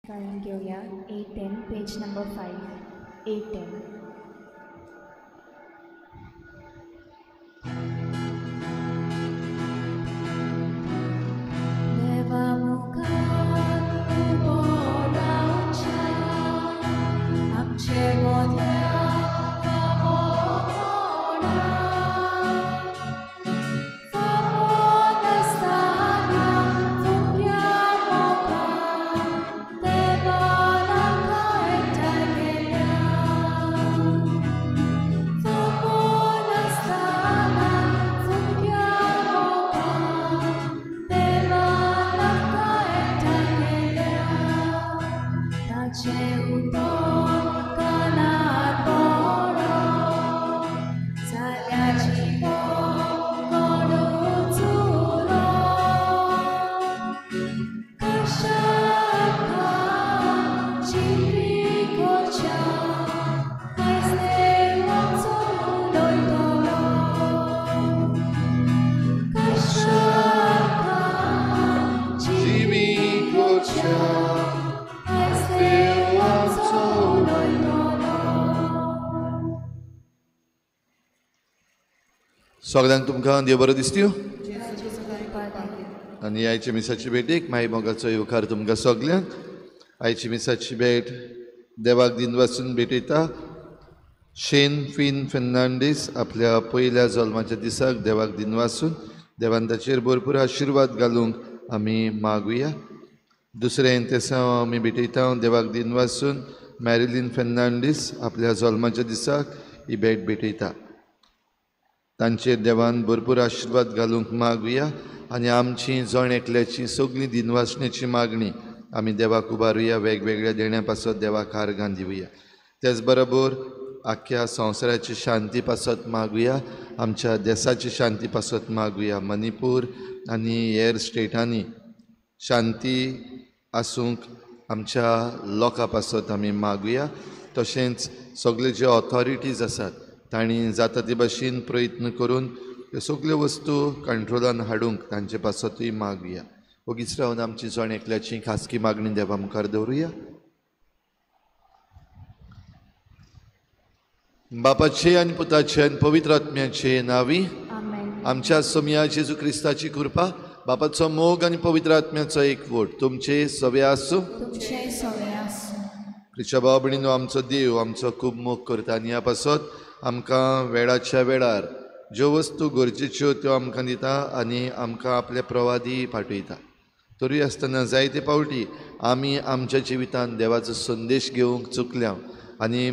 गायन घेवया 810 पेज नंबर 5 810. देवा मुखार उबो रावच्या आमचे मोदल्या सगळ्यांक तुमकां देव बरो दिसत्यो आनी आयच्या मिसाची भेटीक माई मोगाचो येवकार तुमकां सगल्यांक. आयची मिसाची भेट देवाक दिन वाचून भेटयता. शेन फिन फेर्नांडीस आपल्या पयल्या जल्माच्या दिसाक देवाक दिन वाचून देवान ताचेर भरपूर आशिर्वाद घालूंक आमी मागुया. दुसरें तेसांव आमी भेटयता देवाक दिन वाचून मॅरिलीन फेर्नांडीस आपल्या जल्माच्या दिसाक ही भेट भेटयता. तांचेर देवान भरपूर आशिर्वाद घालूंक मागुया आनी आमची जण एकल्याची सगळी दिनवासणेची मागणी आमी देवाक उबारुया. वेगवेगळ्या देण्या पासत देवाक आर्गां दिवया. तेच बरोबर आख्ख्या संवसाराची शांती पासत मागुया, आमच्या देसाची शांती पासत मागुया. मणिपूर आनी हेर स्टेटांनी शांती आसूंक आमच्या लोकां पासत आमी मागुया. तशेंच सगळे जे ऑथॉरिटीज आसात तांणी जाता ते भाशेन प्रयत्न करून त्यो सगल्यो वस्तू कंट्रोलान हाडूंक तांचे पासतूय मागुया. ओगीच रावन आमची जण एकल्याची खासगी मागणी देवा मुखार दवरुया. बापाचे आनी पुताचे आनी पवित्र आत्म्याचे नांवी आमच्या सोमया जेजू क्रिस्ताची कृपा, बापाचो मोग आनी पवित्र आत्म्याचो एकवट तुमचे सवे आसूं. क्रिस्ता भाव भयणीनो, आमचो देव आमचो खूब मोग करता आनी ह्या पासत आमकां वेळाच्या वेळार ज्यो वस्तू गरजेच्यो त्यो आमकां दिता आनी आमकां आपले प्रवादी पाठयता. तरूय आसतना जायते पावटी आमी आमच्या जिवितांत देवाचो संदेश घेवंक चुकल्या आनी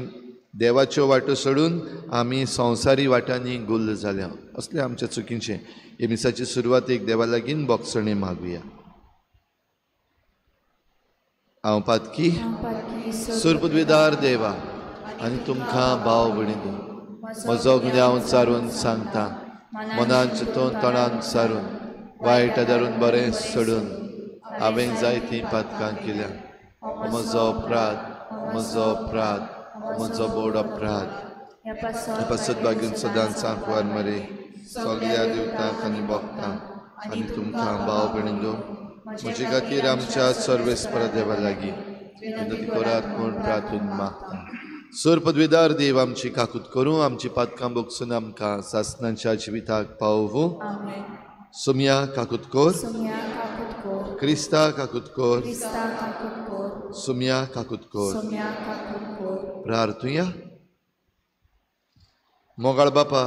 देवाच्यो वाटो सोडून आमी संवसारी वाटांनी गुल्ल जाल्या. असले आमच्या चुकीचें हे मिसाचे सुरवातेक देवा लागीं बोगसणें मागुया. हांव पातकी सुरपुदवेदार देवा आनी तुमकां भाव भयणीनो म्हजो गुन्यांव सारून सांगता, मनान चिंतून तणान सारून वायट धरून बरें सोडून हांवें जायतीं पातकां केल्या. म्हजो अपराध, म्हजो अपराध, म्हजो बोड अपराध. पासत बागीन सदांच सांकवार मरे सगळ्या देवतांक आनी भक्तांक आनी तुमकां भाव भयणीनो म्हजे खातीर आमच्या सर्वेस्पर देवा लागीं विनंती करात म्हूण प्रार्थून मागता. सर पदवेदार देव आमची काकूत करूं, आमची पातकां बोगसून आमकां सासनाच्या जिविताक पावोवं. सोमया काकूत कोर, क्रिस्ता काकूत कोर, सोमया काकूत कोर. प्रार्थुया. मोगाळ बापा,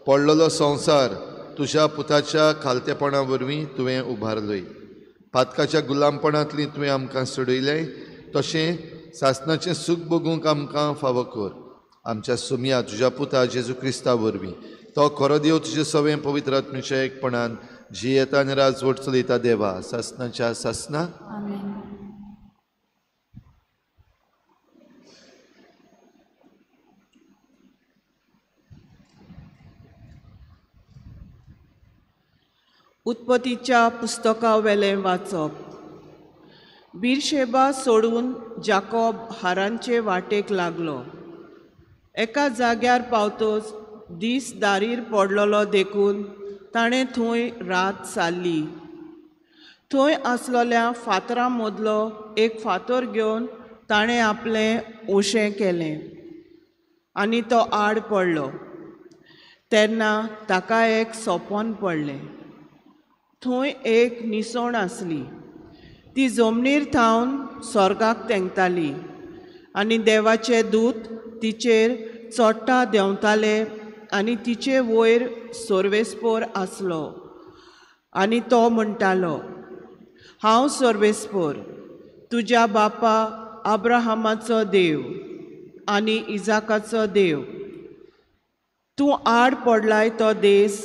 पडलेलो संवसार तुज्या पुताच्या खालतेपणा वरवीं तुवें उबारलोय. पातकाच्या गुलामपणांतली तुवें आमकां सोडयलें, तशें सासनाचें सूख भोगूंक आमकां फावो कर. आमच्या सुमया तुज्या पुता जेजू क्रिस्ता वरवीं तो खरो देव तुजे सवें पवित्र आत्म्याच्या एकपणान जियेता आनी राजवट चलयता देवा सासनाच्या सासना. उत्पत्तीच्या पुस्तका वेलें वाचप. बिरशेबा सोडून जाकोब हारांचे वाटेक लागलो. एका जाग्यार पावतोच दीस दारीर पडलेलो देखून ताणें थंय रात सारली. थंय आसलोल्या फातरां मदलो एक फातर घेवन ताणें आपलें उशें केलें आनी तो आड पडलो. तेन्ना ताका एक सोपोन पडलें. थंय एक निसण आसली. ती जमनीर थावन स्वर्गाक तेंकताली आनी देवाचे दूत तिचेर चडटा देंवताले आनी तिचे वयर सर्वेस्पोर आसलो आनी तो म्हणटालो, हांव सर्वेस्पोर, तुज्या बापा अब्राहमाचो देव आनी इजाकाचो देव. तूं आड पडलाय तो देश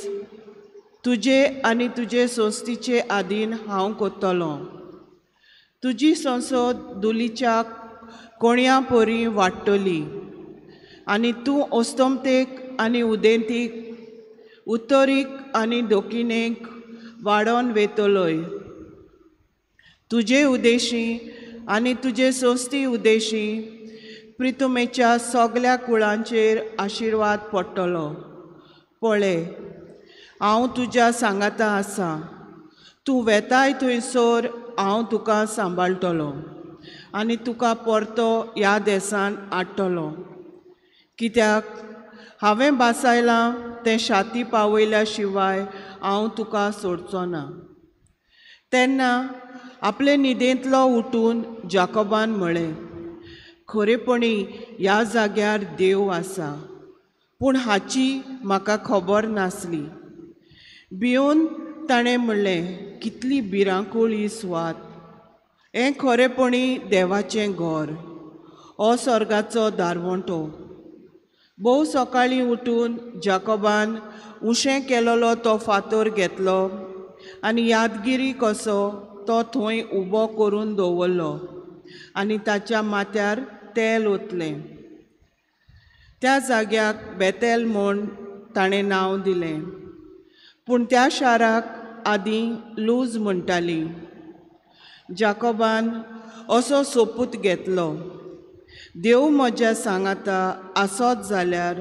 तुजे आनी तुजे संस्थेचे आदीन हांव कोत्तलो. तुजी संसद दुलीच्या कोणया परी वाडटली आनी तूं अस्तमतेक आनी उदेंतीक, उत्तरीक आनी दक्षिणेक वाडोवन वेतलोय. तुजे उदेशी आनी तुजे संस्थी उदेशी प्रितुमेच्या सगल्या कुळांचेर आशिर्वाद पडटलो. पळय, हांव तुज्या सांगाता आसा. तूं वेताय थंयसर हांव तुका सांबाळटलो आनी तुका परतो ह्या देसान हाडटलो. कित्याक हांवें बासायलां तें शाती पावयल्या शिवाय हांव तुका सोडचो ना. तेन्ना आपले न्हिदेंतलो उठून जाकोबान म्हळें, खरेपणी ह्या जाग्यार देव आसा, पूण हाची म्हाका खबर नासली. भिवन ताणें म्हणलें, कितली भिरांकूळ ही सुवात. हें खरेपणी देवाचें घर, हो स्वर्गाचो दारवंटो. भोव सकाळीं उठून जाकोबान उशें केलोलो तो फातर घेतलो आनी यादगिरी कसो तो थंय उबो करून दवरलो आनी ताच्या माथ्यार तेल ओतलें. त्या जाग्याक बेतेल म्हूण ताणें नांव दिलें, पूण त्या शाराक आदीं लूज म्हणटाली. जाकोबान असो सोपूत घेतलो, देव म्हज्या सांगाता आसत जाल्यार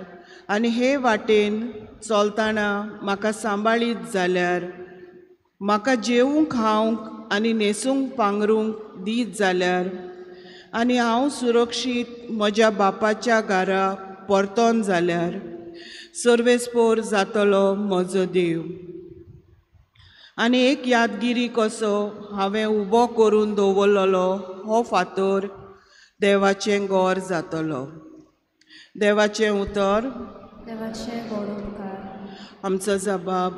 आनी हे वाटेन चलतना म्हाका सांबाळीत जाल्यार, म्हाका जेवंक खावंक आनी न्हेसूंक पांगरूंक दीत जाल्यार आनी हांव सुरक्षीत म्हज्या बापाच्या घरा परतोन जाल्यार, सर्वेस्पोर जातलो म्हजो देव. आनी एक यादगिरी कसो हांवें उबो करून दवरलेलो हो फातर देवाचें घर जातलो. देवाचें उतर. देवाचें गोड उपकार. आमचो जबाब,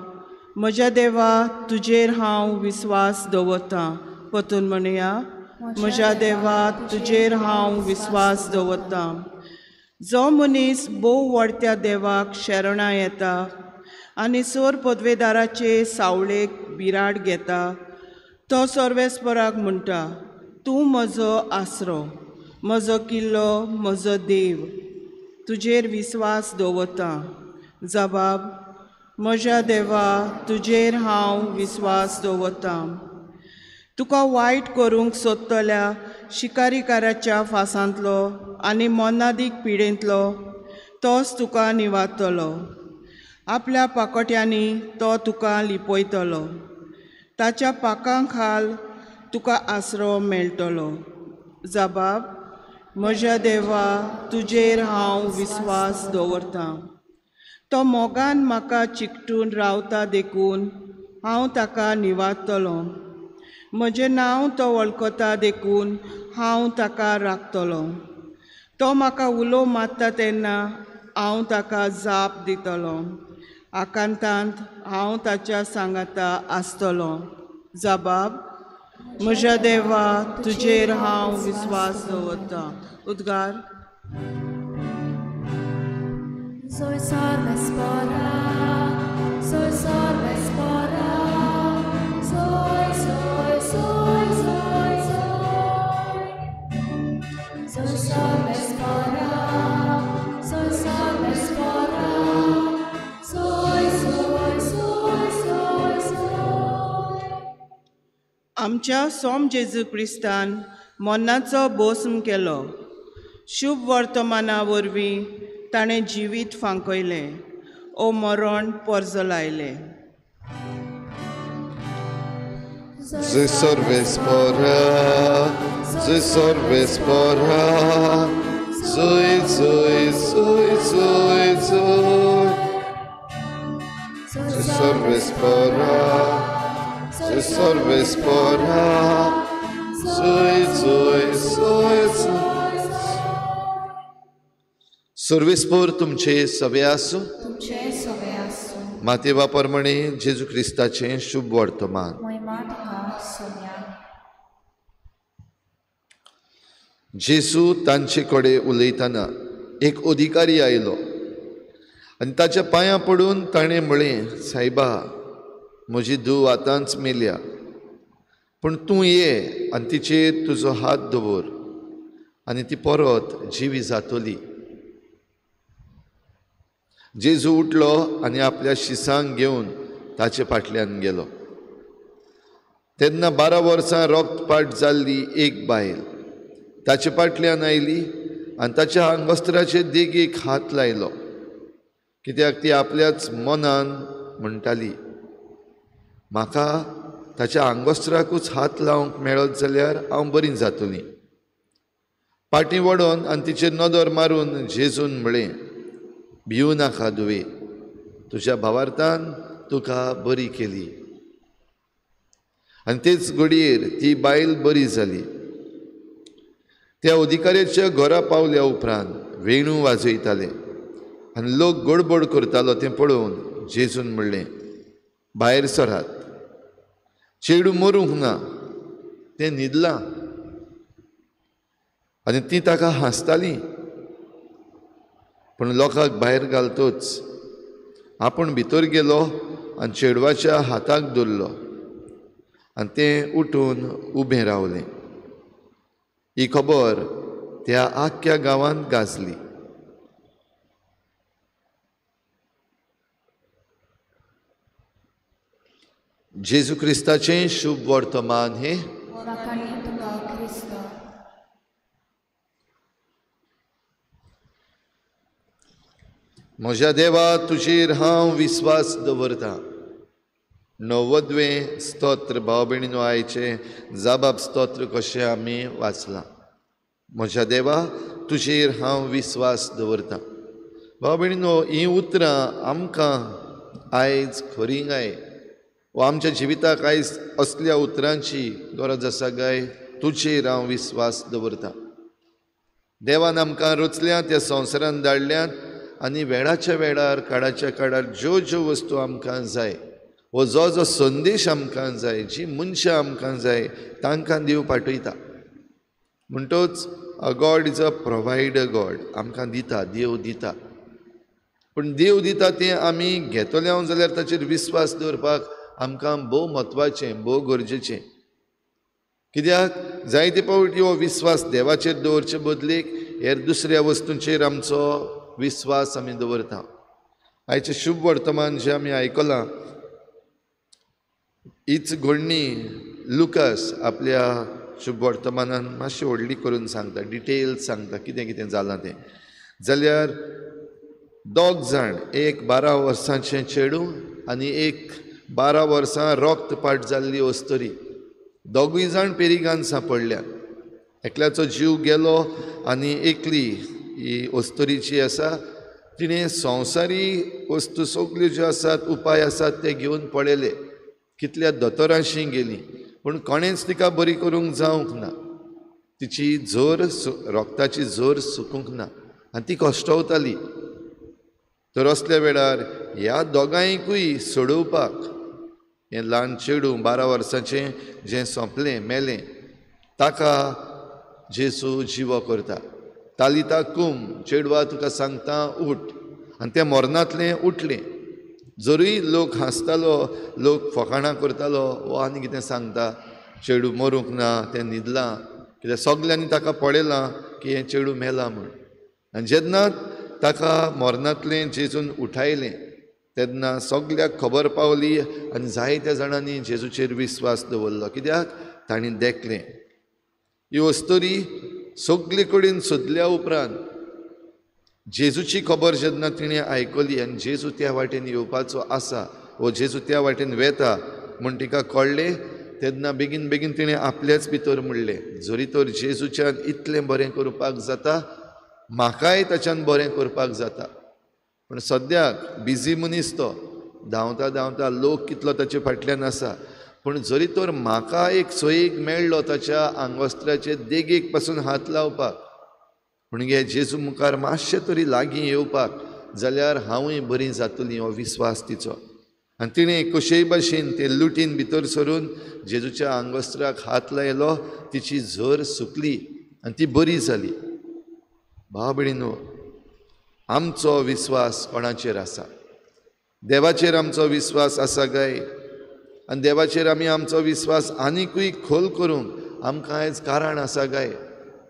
म्हज्या देवा तुजेर हांव विस्वास दवरतां. परतून म्हणया, म्हज्या देवा तुजेर हांव विस्वास दवरतां. जो मनीस भोव व्हडत्या देवाक शरणां येता आनी सोर पदवेदाराचे सावळेक बिराड घेता, तो सर्वेस्पराक म्हणटा, तूं म्हजो आसरो, म्हजो किल्लो, म्हजो देव, तुजेर विस्वास दवरतां. जबाब, म्हज्या देवा तुजेर हांव विस्वास दवरतां. तुका वायट करूंक सोदतल्या शिकारीकाराच्या फासांतलो आनी मनादीक पिडेंतलो तोच तुका निवारतलो. आपल्या पाकोट्यांनी तो तुका लिपयतलो. ताच्या पाकां खाल तुका आसरो मेळटलो. जबाब, म्हज्या देवा तुजेर हांव विस्वास दवरतां. तो मोगान म्हाका चिकटून रावता देखून हांव ताका निवारतलो. म्हजें नांव तो वळखता देखून हांव ताका राखतलो. तो म्हाका उलो मारता तेन्ना हांव ताका जाप दितलो. आकांतांत हांव ताच्या सांगाता आसतलो. जबाब, म्हज्या देवा तुजेर हांव विस्वास दवरतां. उद्गार. Soy sarvespora, soy sarvespora, soy, soy, soy, soy, soy. Soy sarvespora, soy sarvespora, soy, soy, soy, soy, soy. आमच्या सोम जेजू क्रिस्तान मरणाचो भस्म केलो. शुभ वर्तमाना वरवीं ताणें जिवीत फांकयलें ओ मरण परजलायलें. जय सर्वेस्पोरा, जय सर्वेस्पोरा, जय जय जय जय जय। जय सर्वेस्पोरा, जय सर्वेस्पोरा, जय जय जय जय। सर्वेस्पोर तुमचे सवे आसूं। तुमचे सवे आसूं। मातेवा प्रमाणे जेजू क्रिस्ताचें शुभ वर्तमान। जेजू तांचे कडेन उलयतना एक अधिकारी आयलो आनी ताच्या पांयां पडून ताणें म्हळें, सायबा, म्हजी धूव आतांच मेल्या, पूण तूं ये आनी तिचेर तुजो हात दवर आनी ती परत जिवी जातली। जेजू उठलो आनी आपल्या शिसांक घेवन ताचे फाटल्यान गेलो। तेन्ना 12 वर्सां रक्तपाट जाल्ली एक बायल ताचे फाटल्यान आयली आनी ताच्या आंगवस्त्राचे देगेक हात लायलो, कित्याक ती आपल्याच मनान म्हणटाली, म्हाका ताच्या आंगवस्त्राकूच हात लावंक मेळत जाल्यार हांव बरी जातली। फाटीं वडोन आनी तिचेर नदर मारून जेजून म्हळें, भिवू नाका धुवे, तुज्या भावार्थान तुका बरी केली। आनी तेच घडयेर ती बायल बरी जाली। त्या अधिकाऱ्याच्या घरा पावल्या उपरांत वेणू वाजयताले आनी लोक गडबड करतालो तें पळोवन जेजून म्हणलें, भायर सरात, चेडूं मरूंक ना, तें न्हिदलां। आनी ती ताका हांसताली, पूण लोकांक भायर घालतोच आपूण भितर गेलो आनी चेडवाच्या हाताक धरलो आनी तें उठून उबें रावलें। ही खबर त्या आख्ख्या गांवांत गाजली। जेजू क्रिस्ताचें शुभ वर्तमान हें। म्हज्या देवा, तुजेर हांव विस्वास दवरतां। 90वें स्तोत्र भाव भयणीनो आयचें जाबाब स्तोत्र कशें आमी वाचलां। म्हज्या देवा, तुजेर हांव विस्वास दवरतां। भाव भयणीनो, हीं उतरां आमकां आयज खरीं गाय वा आमच्या जिविताक आयज असल्या उतरांची गरज आसा गाय। तुजेर हांव विस्वास दवरतां। देवान आमकां रचल्यात, त्या संवसारान धाडल्यात आनी वेळाच्या वेळार, काळाच्या काळार ज्यो ज्यो वस्तू आमकां जाय वो जो जो संदेश आमकां जाय, जी मनशां आमकां जाय, तांकां देव पाठयता। म्हणटोच a God is a provider God, आमकां दिता, देव दिता। पूण देव दिता तें आमी घेतले जाल्यार ताचेर विस्वास दवरपाक आमकां भोव म्हत्वाचें, भोव गरजेचें। कित्याक जायते फावटी हो विस्वास देवाचेर दवरचे बदलेक हेर दुसऱ्या वस्तूंचेर आमचो विस्वास आमी दवरता। आयचें शुभ वर्तमान जें आमी आयकलां, हीच घडणी लुकास आपल्या शुभ वर्तमानान मातशी व्हडली करून सांगता, डिटेल्स सांगता कितें कितें जालां तें। जाल्यार दोग जाण, एक 12 वर्सांचें चेडूं आनी एक 12 वर्सां रक्तपाट जाल्ली अस्तुरी, दोगूय जाण पेरिगान सांपडल्यात। एकल्याचो जीव गेलो आनी एकली ही अस्तुरी जी आसा तिणें संवसारी वस्तू सगल्यो ज्यो आसात, उपाय आसात ते घेवन पळयले, कितल्या दोतोरांशी गेली, पूण कोणेंच तिका बरी करूंक जावंक ना। तिची जोर, रोगताची जोर सुकूंक ना आनी ती कश्टवताली। तर असल्या वेळार ह्या दोगांयकूय सोडोवपाक हें ल्हान चेडूं 12 वर्सांचें जें सोंपलें, मेलें, ताका जेजू जिवो करता। तालिता कुम, चेडवा तुका सांगता उठ। आनी तें मरणांतलें उठलें। जरूय लोक हांसतालो, लोक फकाणां करतालो, हो आनी कितें सांगता, चेडूं मरूंक ना, तें न्हिदलां, कित्याक सगल्यांनी ताका पळयलां की हें चेडूं मेलां म्हूण। आनी जेन्ना ताका मरणांतलें जेजून उठायलें तेन्ना सगल्याक खबर पावली आनी जायत्या जाणांनी जेजूचेर विस्वास दवरलो, कित्याक तांणी देखलें। ही अस्तुरी सगले कडेन सोदल्या उपरांत जेजूची खबर जेन्ना तिणें आयकली आनी जेजू त्या वाटेन येवपाचो आसा वो जेजू त्या वाटेन वेता म्हूण तिका कळ्ळें, तेन्ना बेगीन बेगीन तिणें आपल्याच भितर म्हणलें, जरी तर जेजूच्यान इतलें बरें करपाक जाता, म्हाकाय ताच्यान बरें करपाक जाता. पूण सद्याक बिजी मनीस तो, धांवता धांवता लोक कितलो ताचे फाटल्यान आसा, पूण जरी तर म्हाका एक सोयीक मेळ्ळो ताच्या आंगवस्त्राचे देगेक पासून हात लावपाक, पूण गे जेजू मुखार मातशें तरी लागीं येवपाक जाल्यार हांवूय बरी जातली, हो विस्वास तिचो. आनी तिणें कशेय भाशेन ते लुटीन भितर सरून जेजूच्या आंगवस्त्राक हात लायलो, तिची झर सुकली आनी ती बरी जाली. भाव भयणीनो, आमचो विस्वास कोणाचेर आसा? देवाचेर आमचो विस्वास आसा काय? आनी देवाचेर आमी आमचो विस्वास आनिकूय खोल करूंक आमकां आयज कारण आसा काय?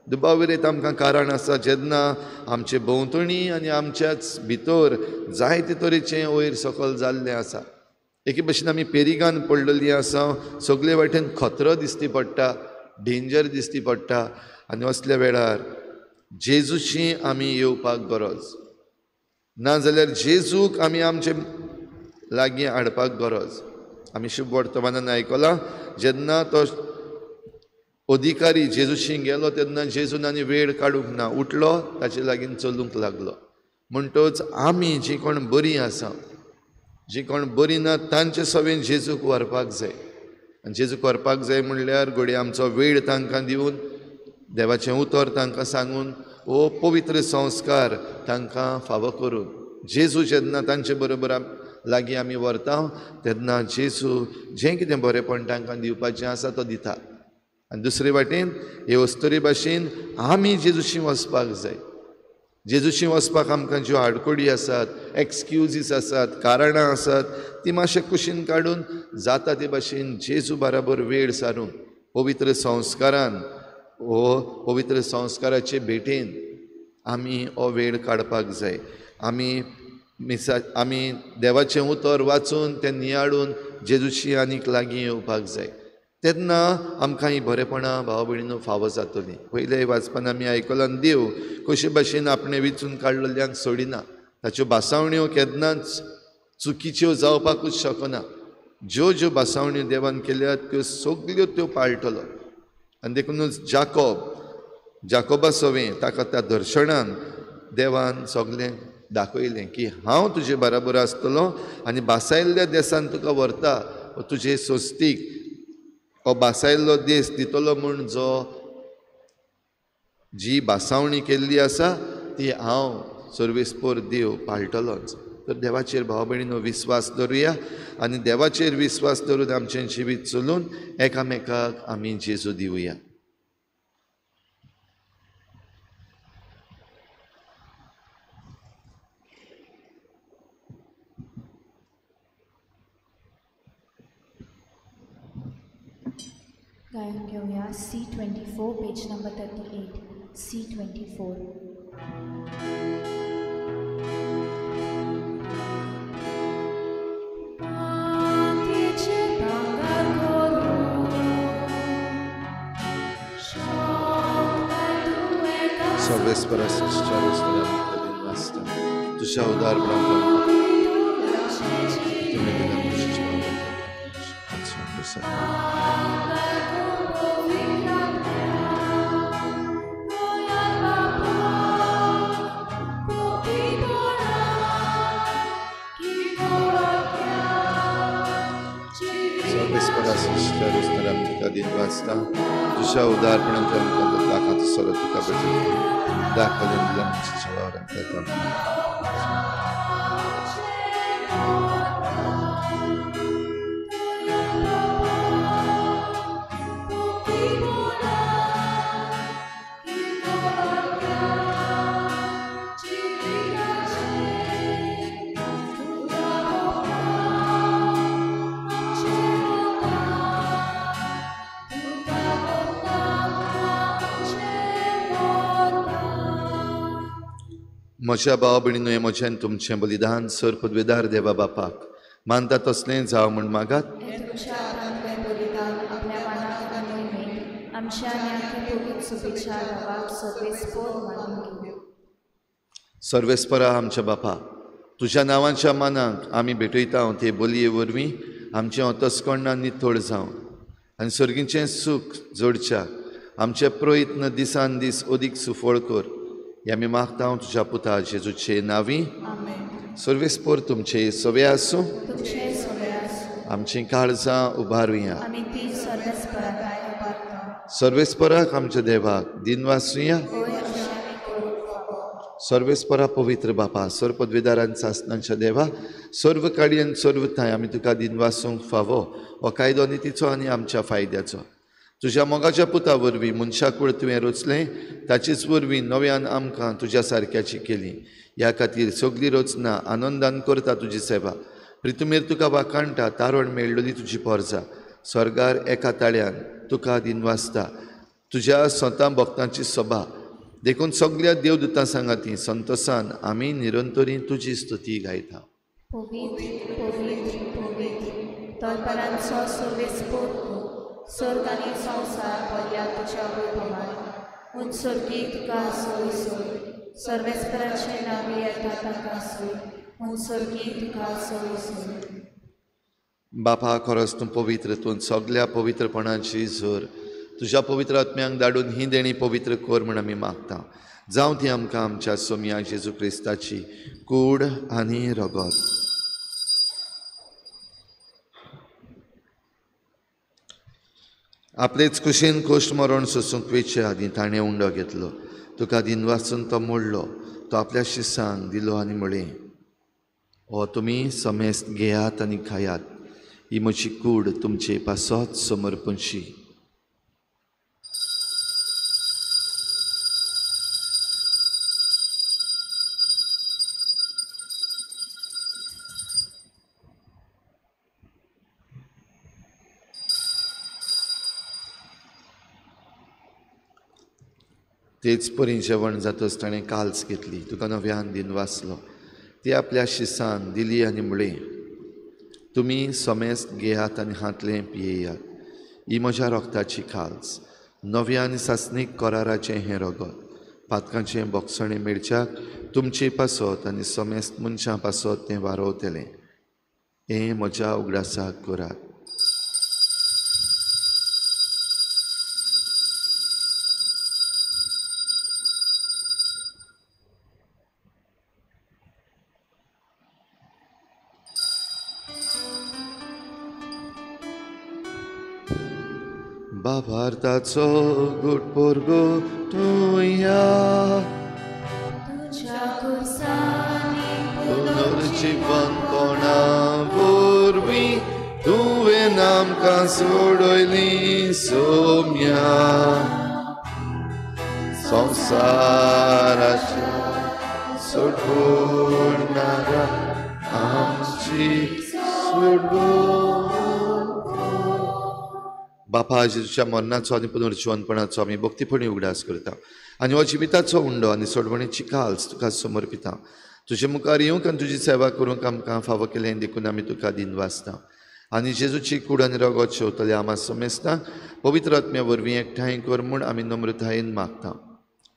दुबाव विरयत आमकां कारण आसा. जेन्ना आमचे भोंवतणी आनी आमच्याच भितर जायते तरेचें वयर सकयल जाल्लें आसा, एके भशेन आमी पेरिगान पडलेली आसा, सगळे वाटेन खतरो दिसती पडटा, डेंजर दिसती पडटा. आनी असल्या वेळार जेजूशी आमी येवपाक गरज, नाजाल्यार जेजूक आमी आमचे लागीं हाडपाक गरज. आमी शुभ वर्तमानान आयकलां, जेन्ना तो अधिकारी जेजूशी गेलो तेन्ना जेजून आनी वेळ काडूंक ना, उठलो ताचे लागीं चलूंक लागलो. म्हणटच आमी जी कोण बरीं आसा, जी कोण बरीं ना तांचे सवेन जेजूक व्हरपाक जाय. आनी जेजूक व्हरपाक जाय म्हणल्यार घडये आमचो वेळ तांकां दिवन, देवाचें उतर तांकां सांगून, हो पवित्र संस्कार तांकां फावो करून जेजू जेन्ना तांचे बरोबर लागीं आमी व्हरता तेन्ना जेजू जें कितें बरेंपण तांकां दिवपाचें आसा तो दिता. आनी दुसरे वाटेन हे अस्तुरे भाशेन आमी जेजूशी वचपाक जाय. जेजूशी वचपाक आमकां ज्यो आडखळी आसात, एक्सक्युजीस आसात, कारणां आसात, ती मातशें कुशीन काडून जाता ते भाशेन जेजू बराबर वेळ सारून पवित्र संस्कारान हो पवित्र संस्काराचे भेटेन आमी हो वेळ काडपाक जाय. आमी मिसा आमी देवाचें उतर वाचून तें नियाळून जेजूशी आनीक लागीं येवपाक जाय. तेन्ना आमकां ही बरेपणां भाव भयणीनो फावो जातलीं. पयल्या वाचपान आमी आयकलां, देव कशे भाशेन आपणें विचून काडलेल्यांक सोडिना, ताच्यो भासावण्यो केन्नाच चुकीच्यो जावपाकूच शकना. ज्यो ज्यो भासावण्यो देवान केल्यात त्यो सगल्यो त्यो पाळटलो. आनी देखूनच जाकोबा सवें ताका त्या दर्शनान देवान सगळें दाखयलें की हांव तुजे बराबर आसतलो आनी भासायल्ल्या देसान तुका व्हरता, तुजे सोस्तीक हो भासायल्लो देश दितलो म्हूण जो जी भासावणी केल्ली आसा ती हांव सर्वेस्पोर देव पाळटलोच. तर देवाचेर भाव भयणीनो विस्वास दवरुया आनी देवाचेर विस्वास दवरून आमचें जिवीत चलून एकामेकाक आमी जेजू दिवया. गायन घेऊया C24 page number 38. C24. तुझ्या उदार तुझ्या उदारपणान तुका म्हज्या भाव भयणीनो, हें म्हजें तुमचें बलिदान सर पदवेदार देवा बापाक मानता तसलें जावं म्हूण मागात. सर्वेस्परा आमच्या बापा, तुज्या नांवाच्या मानाक आमी भेटयता ते बलये वरवीं आमचें अंतस्कर्णां नितळ जावं आनी सर्गीचें सूख जोडच्याक आमचे प्रयत्न दिसान दीस अदीक सुफळ कर. हे आमी मागता तुज्या पुता जेजूचे नांवी. सर्वेस्पर तुमचे सवे आसूं. आमचीं काळजां उबारुया. सर्वेस्पराक आमच्या देवाक दिनवासुया. सर्वेस्परा पवित्र बापा, सर्व पदवेदारान सासनांच्या देवा, सर्व काडी आनी सर्व थांय आमी तुका दिनवासूंक फावो हो कायदो नितीचो आनी आमच्या फायद्याचो. तुज्या मोगाच्या पुता वरवीं मनशाकूळ तुवें रचलें, ताचेच वरवीं नव्यान आमकां तुज्या सारक्याची केली. ह्या खातीर सगळी रचना आनंदान करता तुजी सेवा. प्रितुमेर तुका वाखाणटा, तारण मेळ्ळली तुजी पोरजा. स्वर्गार एका ताळ्यान तुका दिनवासता तुज्या स्वता भक्तांची सभा. देखून सगळ्या देवदूतां सांगाती संतोसान आमी निरंतरी तुजी स्तुती गायता. पवित्र पवित्र पवित्र तळपरांचो सर्वेस्पर तूं, स्वर्ग आनी संवसार भरल्या तुज्या वैभवान. उंच स्वर्गी तुका सोय सोय, सर्वेस्पराचें नांव येता ताका सोय, उंच स्वर्गी तुका सोय सोय. बापा, खरोच तूं पवित्र, तूं सगळ्या पवित्रपणाची जोर. तुज्या पवित्र आत्म्यांक धाडून ही देणी पवित्र कर म्हूण आमी मागता. जावं ती आमकां आमच्या सोमया जेजू क्रिस्ताची कूड आनी रगत. आपलेच कुशीन कोश्ट मरण सोसूंक वेचे आदीं ताणें उंडो घेतलो, तुका दिनवासून तो मोडलो, तो आपल्या शिसांक दिलो आनी म्हळें, हो तुमी समेस्त घेयात आनी खायात, ही म्हजी कूड तुमचे पासत समर्पणशी. तेच परी जेवण जातच ताणें काल्स घेतली, तुका नव्यान दिनवासलो, ती आपल्या शिसान दिली आनी म्हळें, तुमी समेस्त घेयात आनी हातलें पियेयात, ही म्हज्या रोगताची खाल्स, नव्या आनी सासणीक कराराचें हें रगत, पातकांचें बोगसणें मेळच्याक तुमचे पासत आनी समेस्त मनशां पासत तें वारोवतलें. हें म्हज्या उगडासाक करात. बाबार्थाचो गुटपोरगो तूं या, तुज्या खुर्सांनी पुनर्जिवनपणा वरवीं तुवें आमकां सोडयली सोम्या. संवसाराच्या सोडणारा आमची सोडवण. बापा, जेजूच्या मरणाचो आनी पुनर्जिवनपणाचो आमी भक्तीपणी उगडास करता आनी हो जिविताचो उंडो आनी सोडवणेची काल्स तुका समर्पिता. तुजे मुखार येवंक आनी तुजी सेवा करूंक आमकां फावो केलें देखून आमी तुका दिनवासता. आनी जेजूची कूड आनी रगत शेवतले आमा समेस्तांक पवित्र आत्म्या वरवीं एकठांय कर म्हूण आमी नम्रतायेन मागता.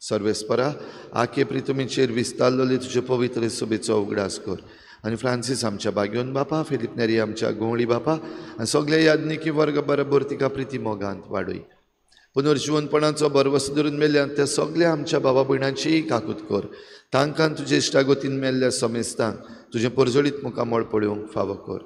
सर्वेस्परा, आखे प्रितुमीचेर विस्तारलेले तुजे पवित्र सभेचो उगडास कर आनी फ्रांसीस आमच्या बाग्योन बापा, फिलीप नेरी आमच्या गोंवळी बापा आनी सगल्या याज्ञिकी वर्ग बरोबर तिका प्रिती मोगांत वाडय. पुनर्जिवनपणाचो भरवस धरून मेल्ल्या त्या सगल्या आमच्या बाबा भयणांचीय काकूत कर. तांकां तुजे इश्टागतीन मेल्ल्या समेस्तांक तुजें परजळीत मुखामळ पळोवंक फावो कर.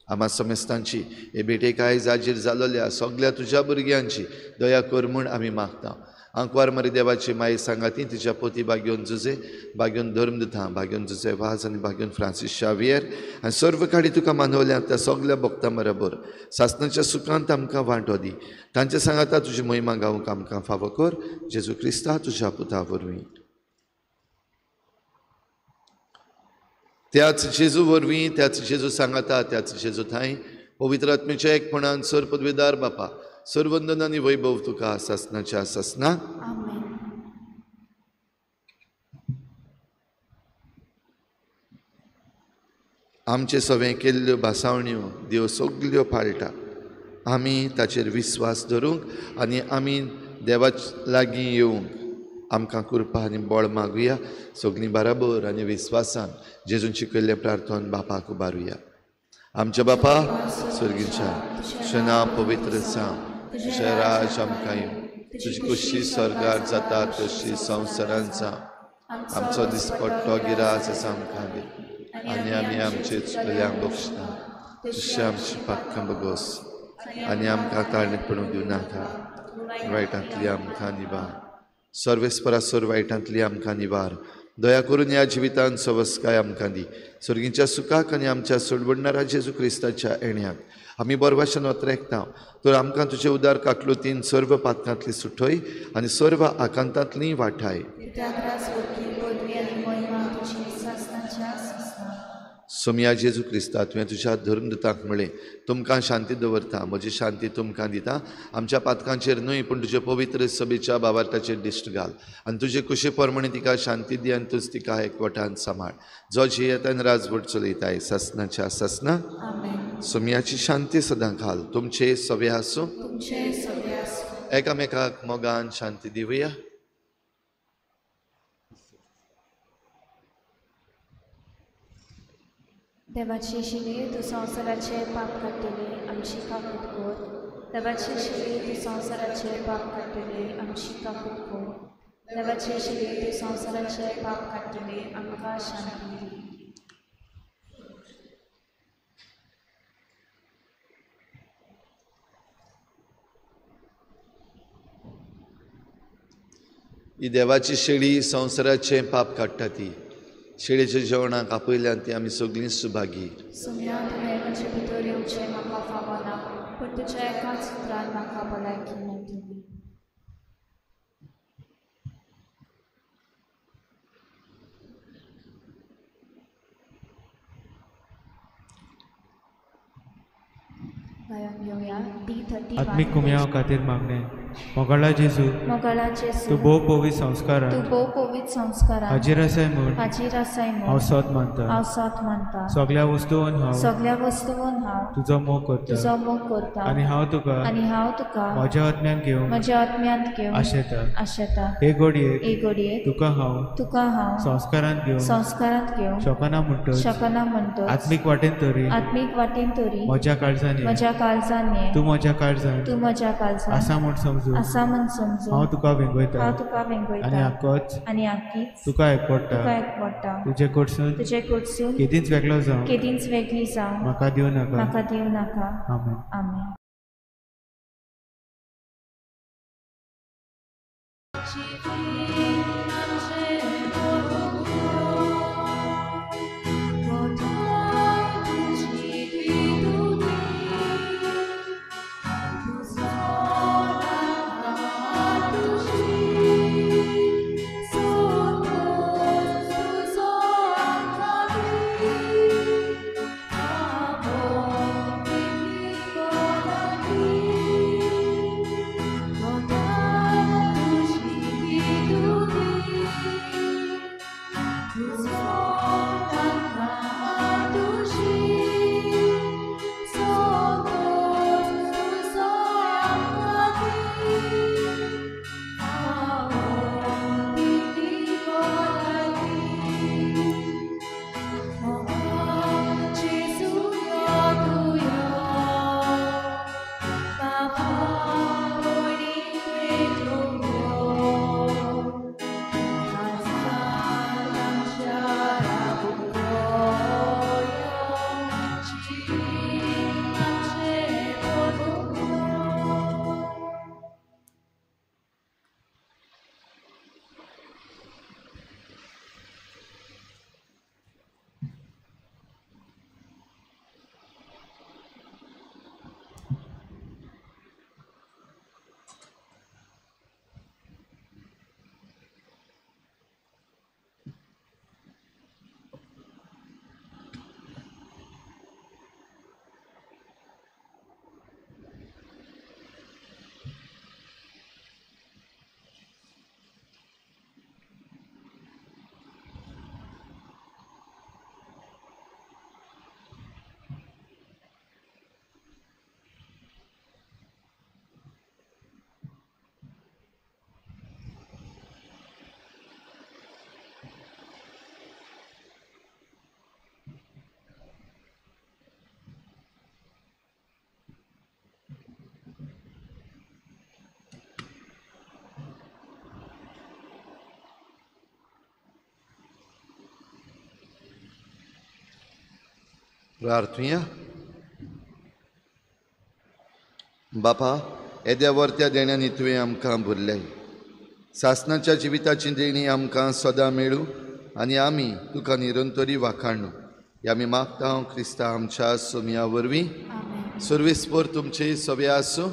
आमा समेस्तांची हे भेटेक आयज हाजीर जालोल्या सगल्या तुज्या भुरग्यांची दया कर म्हूण आमी मागता. आंकवार मारी देवाची माई सांगाती तिच्या पोती बाग्योन जुजे, बाग्योन धर्मदुतां, बाग्योन जुजे वाज आनी बाग्योन फ्रांसीस शावियर आनी सर्व काडी तुका मानवल्या त्या सगल्या भक्तां बरोबर सासणाच्या सुखांत आमकां वांटो दी. तांचे सांगाता तुजी महिमा गावंक आमकां फावो कर. जेजू क्रिस्ता तुज्या पुता वरवीं. त्याच जेजू वरवीं, त्याच जेजू सांगाता, त्याच जेजू थांय पवित्र आत्म्याच्या एकपणान सर पदवेदार बापा, सर्वंदन आनी वैभव तुका सासणाच्या सासना. आमेन. आमचे सवें केल्ल्यो भासावण्यो देव सगल्यो पाळटा. आमी ताचेर विस्वास धरूंक आनी आमी देवा लागीं येवंक आमकां कृपा आनी बळ मागुया. सगळीं बराबर आनी विस्वासान जेजून शिकयल्लें प्रार्थन बापाक उबारुया. आमच्या बापा स्वर्गीच्या, तुजें नांव पवित्र जावं, तुजें राज आमकां येवं, तुजी कुशी स्वर्गार जाता तशी संवसारांत जावं. आमचो दिसपट्टो गिरास आसा आमकां दी आनी आमी आमचे चुकल्यांक बक्षता तशी आमची पातकां बगोस आनी आमकां ताळणीत पडूंक दिवं नाका, वायटांतली आमकां निवार. सर्वेस्परासर वायटांतली आमकां निवार. दया करून ह्या जिवितांत सवस्काय आमकां दी. सर्गीच्या सुखाक आनी आमच्या सोडवडणारा जेजू क्रिस्ताच्या येण्याक आमी बरवाशन वत्रेकता. तर आमकां तुजे उदार काकलुतीन सर्व पातकांतली सुठय आनी सर्व आकांतांतली वाठाय. सोमया जेजू क्रिस्ता, तुवें तुज्या धर्मदूतांक म्हळें, तुमकां शांती दवरता, म्हजी शांती तुमकां दिता. आमच्या पातकांचेर न्हय पूण तुजे पवित्र सभेच्या बाबार्थाचेर दिश्ट घाल आनी तुजे कुशे प्रमाणे तिका शांती दी आनी तूच तिका एकवटान सांबाळ, जो जियेतान राजवट चलयताय सासनाच्या सासना. सोमयाची शांती सदां घाल. तुमचे सवे आसूं. एकामेकाक मोगान शांती दिवया. देवाची शिली तूं संवसाराचे पाप काडटली आमची काकूत कर. देवाची शिली तूं संवसाराचे पाप काडटली आमची काकूत कर. देवाची शिली तूं संवसाराचे पाप काडटली आमकां शांती दी. ही देवाची शेळी संवसाराचें पाप काडटा ती शेळीच्या जेवणाक आपयल्यान ती आमी सगळीं सुभागी. सोम्या, तुवें म्हजे भितर येवचें म्हाका फावना, पूण तुज्या एकाच उतरान म्हाका भलायकी मेळटली. गायन घेवया D31. आत्मीक कुमयाव खातीर मागणें. मोगाळा जेजू, मोगाळा जेजू, तूं भोव पवित्र संस्कारान, तूं भोव पवित्र संस्कारान हाजीर आसाय म्हूण, हाजीर आसाय म्हूण हांव सत मानता, हांव सत मानता. सगळ्या वस्तून हांव, सगळ्या वस्तून हांव तुजो मोग करता, तुजो मोग करता आनी हांव तुका, आनी हांव तुका म्हज्या आत्म्यांत घेवन, म्हज्या आत्म्यांत घेवन आशेता, आशेता. हे घडयेक, हे घडयेक तुका हांव, तुका हांव संस्कारांत घेवन, संस्कारांत घेवन शकना म्हणटच, शकना म्हणटच आत्मीक वाटेन तरी, आत्मीक वाटेन तरी म्हज्या काळजान, म्हज्या काळजान ये, तूं म्हज्या काळजान, तूं म्हज्या काळजान आसा म्हूण समजून, आसा म्हूण समजून हांव तुका वेंगयता, हांव तुका वेंगयता आनी आकच, आनी आकीच तुका एकवटा, तुका एकवटा. तुजे कडसून, तुजे कडसून केदींच वेगळो जावं, केदींच वेगळी जावं म्हाका दिवं नाका, म्हाका दिवं नाका. आमेन. आमेन. Do प्रार्थुया. बापा, येद्या वर्त्या देण्यांनी तुवें आमकां भरल्याय. सासणाच्या जिविताची देणी आमकां सदां मेळूं आनी आमी तुका निरंतरी वाखाणू. हे आमी मागता क्रिस्ता आमच्या सोमया वरवीं. सर्वेस्पर तुमचे सगळे आसूं.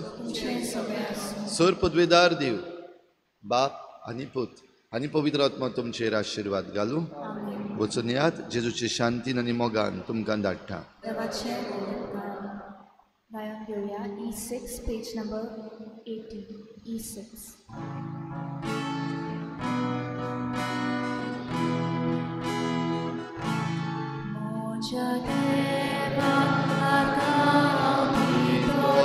सर पदवेदार देव बाप आनी पूत आनी पवित्र आत्मा तुमचेर आशिर्वाद घालूं. वचून यात, जेजूचे शांतीन आनी मोगान तुमकां धाडटा. गायन घेवया E6 page number 80. E6. म्हज्या देवा हांव दितलो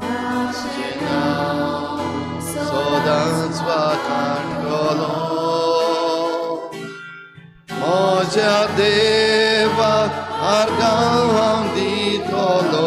ताचें नांव सदांच वाखाणटलो. म्हज्या देवा आर्गां हांव दितलो.